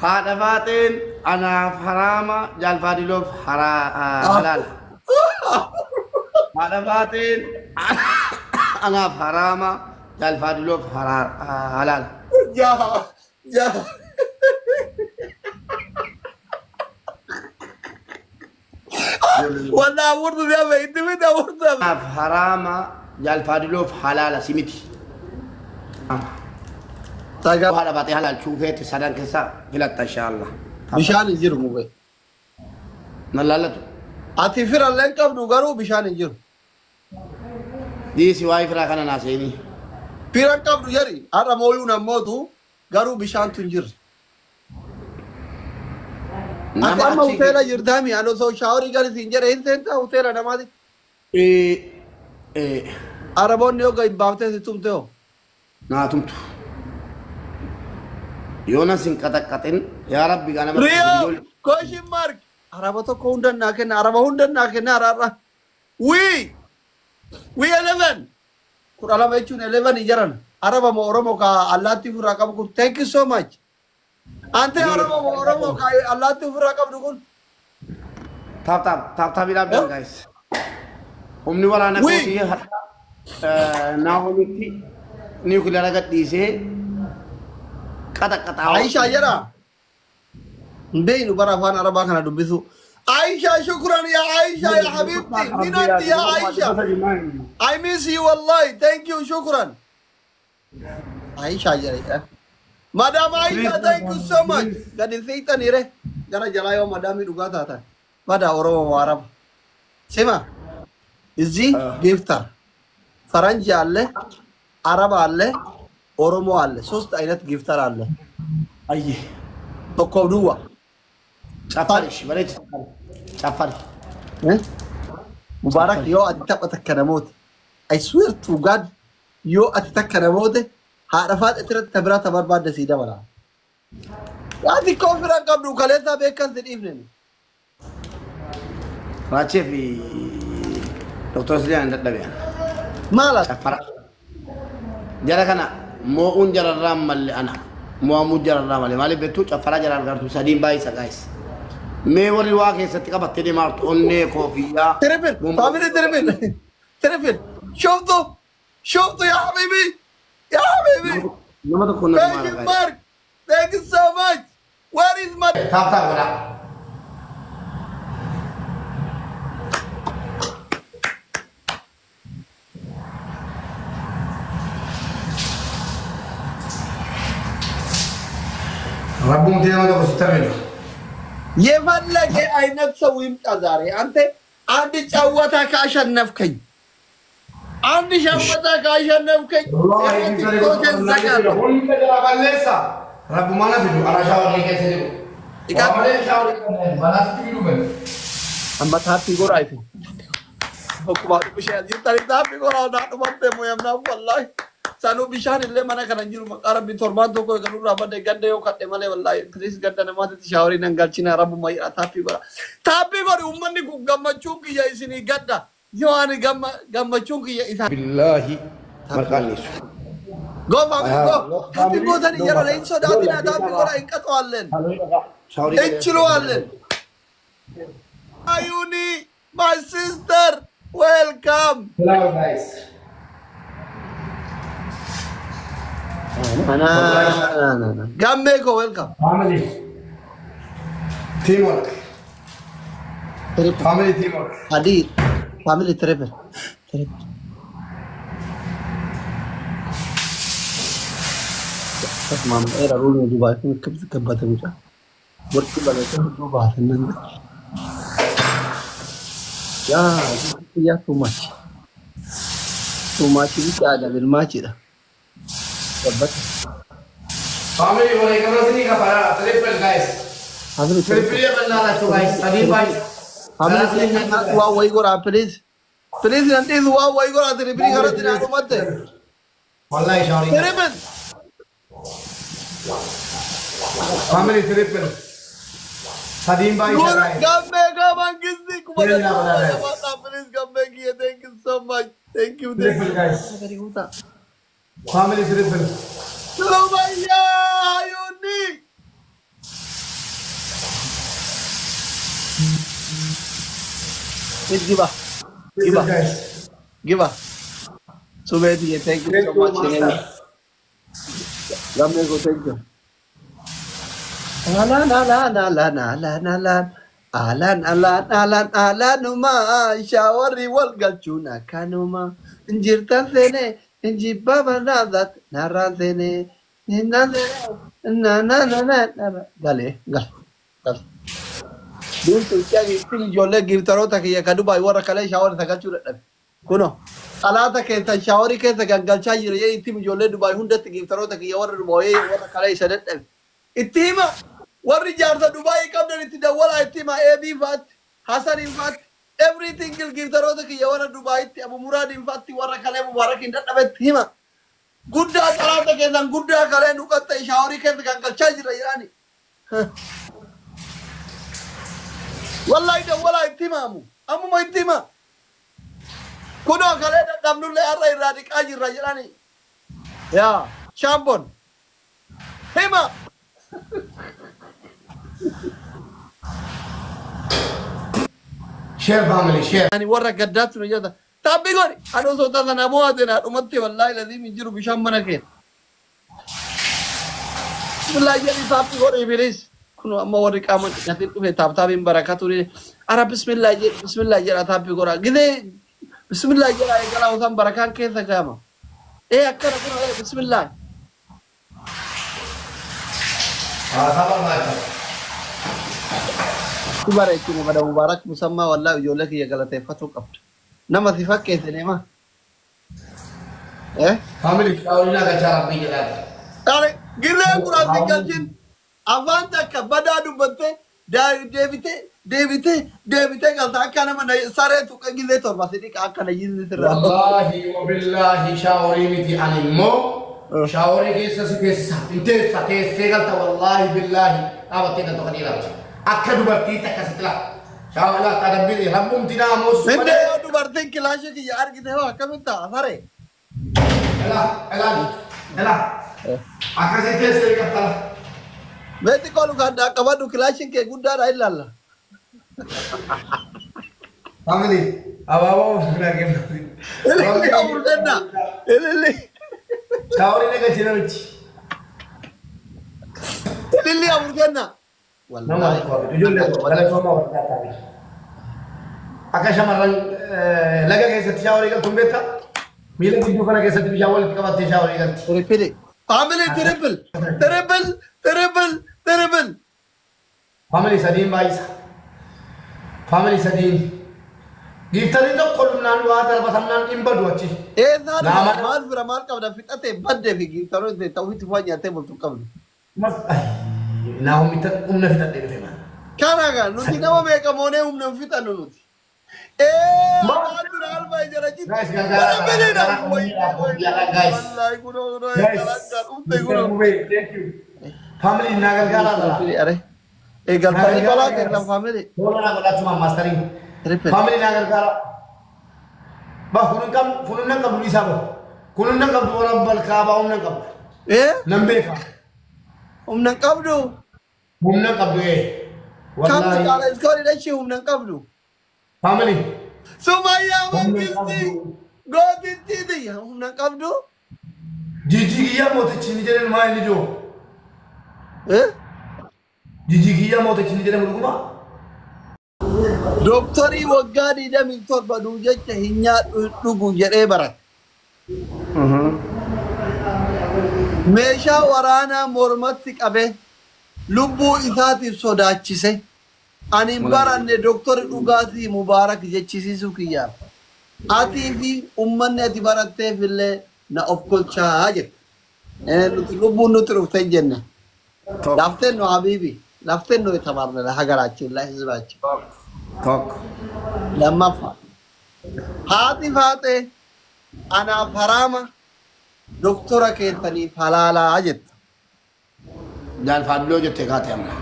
Haadha faaxeen anaaf haraama, jaalfaadiloof halaala. Haadha faaxeen anaaf haraama, jaalfaadiloof halaala. Yaa yaa. Wallah afurtu si hafe itti miti afurtu hafe. Anaaf haraama, jaalfaadiloof halaala si miti. Sagal. Haadha faaxee halaalchuu feete sadan keessaa filatta inshaallah. Bishaan hin jiru mubee. Nan laallatu. Ati firallee hin qabdu garuu bishaan hin jiru. Dhiisi waa'ee firaa kana naa seenii. Fira hin qabdu jedhi har'a mooyuu nammootu garuu bishaantu hin jirre. Ati Nama amma achi hoteela jirtaami ani osoo shaaworii gali siin jedhe hin seentaa hoteela namaati. Araboonni yoo gadi baaftee si tumte hoo. Naa tumtu. Yoo na sin qaxaqqaxin yaa rabbi gaa nama Rio question mark. Araba tokko hunda naa kenna araba hunda naa kenna araarra. We 11 12 jechuun 11 ijaran araba moo Oromoo ka allaattii ofirraa qabu kun thank you so much. Ante araba moo Oromoo ka allaattii ofirraa qabdu kun. Tap tap tap tap dhaabdan guys. Humni waraana Wii. kootii har'a Naaholitti niwukileera gadhiisee qaxaqqaxaa. Aisha jedha. Hin beeynu bara afaan arabaa kana dubbisu. Aisha shukran ya Aisha ya habibti min anti ya Aisha. I miss you wallahi thank you shukran. Aisha jedha. Madam Aisha thank you so much. Gadi seeytanii re gara jalaa yoo madaamii dhugaa taatan. Mada Oromoo moo Araba. Sima እዚህ gifter ፈረንጅ አለ፣ አረብ አለ፣ ኦሮሞ አለ። ሶስት አይነት gifter አለ። Ayyee. Tokkoof duwwa. Caffari ishi bareechi caffari. Caffari. Mubaarak yoo ati tapha takka namoota I swear to God yoo ati takka namoota haadha faaxa irratti ta biraa ta barbaadde sii dabala. Ati koo fira qabdu kaleessaa beekan si dhiifne. Raachee fi Dr. Siliyaan dadhabeen. Maal ati? Caffara. Jara kana moo'uun jararraa malle ana. Mo'amuu jararraa malle maaliif beektu caffaraa jara argartu sadiin baay'isa guys. Mee warri waa keessatti qabattee deemaa jirtu onnee koofiyyaa. Triple family triple triple شفته شفته يا حبيبي يا حبيبي. Nama tokko na Thank you Mark thank you so much where is my Tap tap godhaa. Rabbumti nama tokko sitti hamidu. የፈለገ አይነት ሰው ይምጣ ዛሬ አንተ አንድ ጨዋታ ካሸነፍከኝ አንድ ጨዋታ ካሸነፍከኝ ቲክቶክን ዘጋለሁ። Hunda jala balleessa. Rabbumaan fidu ana shaaworii keessa jiru. Iqaa- Waa malee shaaworii kana balaatti fidu bane. Amma taappii godhaa isin. Akkuma bishaan jirtanii taappii godhaa naa dhumatte moyamnaaf wallaahi. Sanuu bishaan illee mana kana hin jiru maqaa rabbiin torbaan tokko eegalu irraa badde ganda yoo kadhe malee wallaahi please ganda namaatitti shaaworii nan galchina rabbuma jedha taappii godhaa. Taappii godhi uummanni kun gammachuun kiyya isinii gadda. Yoo ani gammachuun kiyya isaa. Billaahi marqaan dhiisu. Go family go. Taappii gootanii yeroo hin sodaatinaa taappii godhaa hin qaxoalleen. Shaaworii እንችለዋለን። አዩኒ my sister welcome. Hello guys. ጋሜ ኮ welcome. Family. Teamwork. Family teamwork. አዲ family triple triple ተስማም ኤራ ሩል ዱባይ ክብዝ ከበተ ብቻ ወርቅ በለጠ ዱባይ እናንተ ያ ያ too much too much ብቻ double match dha gabbata. Family wareegama isinii kafalaa triple guys. Family triple. Triple bal'aadha guys. Sadii baay'ee. Family triple waa wayi godhaa please please nan dhiisu waa wayi godhaa triple kanatti naa dhumatte. Wallahi shaaworii. Triple. Family triple. Sadiin baay'ee guys. Gammee gamangisti kuma Yeah, yeah, yeah. please gammee kiyya thank you so much thank you thank Triple guys. you. Family triple. Sumayya Ayuni. Hit giba. Giba. Giba. Subeeti, thank you so much. Gammee koo, thank you. Alaan alaan alaan alaan alaan alaan alaan alaan alaanuma shaawarri wal galchuun akkanuma injirtan seene injibba banaazat narraan seene hinnan seene na na na na na galee gal gal. Diimtuu ittiin ijoollee giiftaroota kiyya ka Dubaay warra kalee shaawara sagalchuu dadhabe. Kunoo xalaata keessa shaawarii keessa gangalchaa jira jee ittiin ijoollee Dubaay hundatti giiftaroota kiyya warra Dubaay warra kalee isa dadhabe. Itti hima, warri jaarsa Dubaay qabdan itti dawwalaa, itti hima, Eebii faatti, Hasaniin faatti, everything giiftaroota kiyya warra Dubaayitti, Abu Muraadiin faatti, warra kalee Mubaarakiin dadhabetti hima. Guddaa xalaata keessan guddaa kalee nu qaxxee shaawarii keessa gangalchaa jira jedhani. Wallahi dawwalaa itti himaamu. Ammuma itti hima. Kunoo kalee dadhabnullee har'a irraa dhiqaa jirra jedhani. Yaa shaampoon. Hima. Share, family, share. Ani warra gaddaatti nu jedha. Taabbii godhi. Ani osoo tasa namoo ate naa dhumatti wallahi laziim hin jiru bishaan mana keessa. Bismillah jedhi, taabbii godhi bilis. Kun amma warri qaama dhiqatee dhufe taabtaabiin barakatu ni. Ara bismillah jedhi, bismillah jedha, taabbii godha. Gidee bismillah jedha eegalaa osaan barakaan keessa kaama. Ee akkana kun ee bismillah. Haasaa barbaachisa. Si bareechine bada Mubaarak musammaa, wallahi ijoollee kiyya galateeffatuu qabda. Nama si fakkeesse deema. Eh? Family, shaaworii naa galchaa rabbii jedhaati. Are girree kuraan si galchin afaan takka badaa dubbattee deebitee deebitee deebitee galta akka nama saree tuqa gizee 7 si dhiqa akka nayyinni sirraa. Wallaahi wabillaahi shaaworii miti, ani immoo shaaworii keessa si teessisa. Hin teessa, teessee galta, wallaahi billaahi dhaabattee galta kan dhiiraati. Akka dubartiitti akkasitti laa. Shaaworii laa adabbii rabbumti naamus. Indee yoo dubartiin kilaashii kiyya argite hoo akkamitti ta'a saree? Elaa elaa elaa akkasitti teessee galta. Meetti qoolu kan qabadhu kilaashiin kee guddaadha ilaalla. Family, abaaboo na kennu. Ililli 4 kenna. Ililli. Shaaworii na galchi namichi. Ililli 4 kenna. Nama ijoollee galatooma waldaa taate. Akka shamarran laga keessatti shaaworii galtuun beektaa? Miila gidduu kana keessatti bishaan walitti qabattee shaaworii galti. Triple. Family, triple. Triple. Triple. Triple. Family, sadiin baay'isa. Family, sadiin. Giiftarii tokko dhumnaan waa darbatamnaan hin badu achi. Eessaa Nama- maal fira maal qabda fixatee baddee fi giiftaroota ta'uu itti faa nyaattee bultu qabdu. Naa humna fixadhee dhufe maal. Kana kan nuti nama meeqa moonee humna hin fixannu nuti. Ee Maal? afaan dura alba ijara jiru. Guys, gargaara. Gargaara, guys. Wallahi kunoo kunoo Guys, dhufte Mr. kunoo. Mubee, thank you. Family, naa gargaaraa dhala. Are. Ee galtanii balaa kennan family. Tola naa godhaachuma maastariin. Triple. Family, naa gargaara. Ba kunun qabdu, kunun nan qabdu dhiisaa bahu. Kunun nan qabdu, warra balkaabaa humna hin qabdu. Ee Nan beeka. humna hin qabdu. Humna hin qabdu ee. Kamtu Wallaahi. caala iskoolii dhashee humna hin qabdu. Family. Sumayyaa Humna hin Mangisti qabdu. gootittii humna hin qabdu. Jijji kiyyaa mootichi ni jedhan maa inni jiru? Eh? Jijji kiyyaa mootichi ni jedhamu dhuguma? Dooktarii waggaa 27 nuu jecha hin nyaadhu hin dhugu jedhee barate. Meeshaa waraanaa mormatti qabee lubbuu isaatiif sodaachise. Ani hin baranne dooktarri dhugaatii Mubaarak jechisiisuu kiyyaaf. Atii fi uummanni ati baratteef illee na of kolchaa jette. Nuti lubbuun nuti dhufte hin jenne. Lafteen nu habiibi. Lafteen nu የተማርነ ለሀገራችን ለህዝባችን። Tokko. Lammaffaa. Haati faaxee anaaf haraama doktora keessaniif halaalaa jette. Jaalfaadloo jettee kaate amma.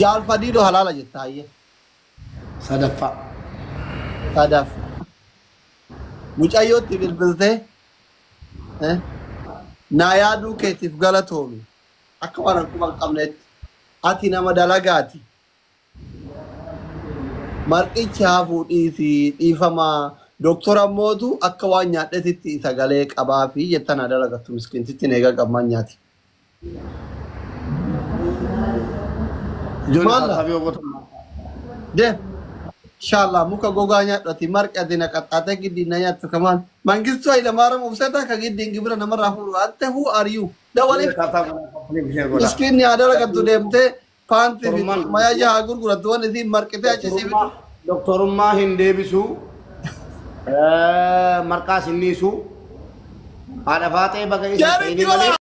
Jaalfadiidoo halaala jette hayyee. Sadaffaa. Sadaffaa. Mucayyootti bilbiltee naa yaaduu keetiif galatoomi. Akka waan akkuma hin qabnetti. Ati nama dalagaati. Marqichi hafuu dhiisii dhiifamaa. Doktora mootu akka waan nyaadhetitti sagalee qabaa fi jettan haa dalagattu miskiintitti eegaa qabmaan nyaati. Ijoollee Maalla? taattabii ogotu. Deem. Inshallah muka gogaa nyaadhu ati marqi ati na qaxxaatee giddiin na nyaattu kamaan. Mangistuu Hayilamaariyaam Ufsetaa ka giddiin gibira namarraa fuudhu. Ante who are you? Dawaliif miskiinni haa dalagattu deemtee paantii fi mayaa haa gurgurattu waan isiin marqitee achi sii bitu. Doktorummaa hin deebisu. Marqaas hin dhiisu. Haadha faaxee baga isa Jaaritti ta'ini malee. wala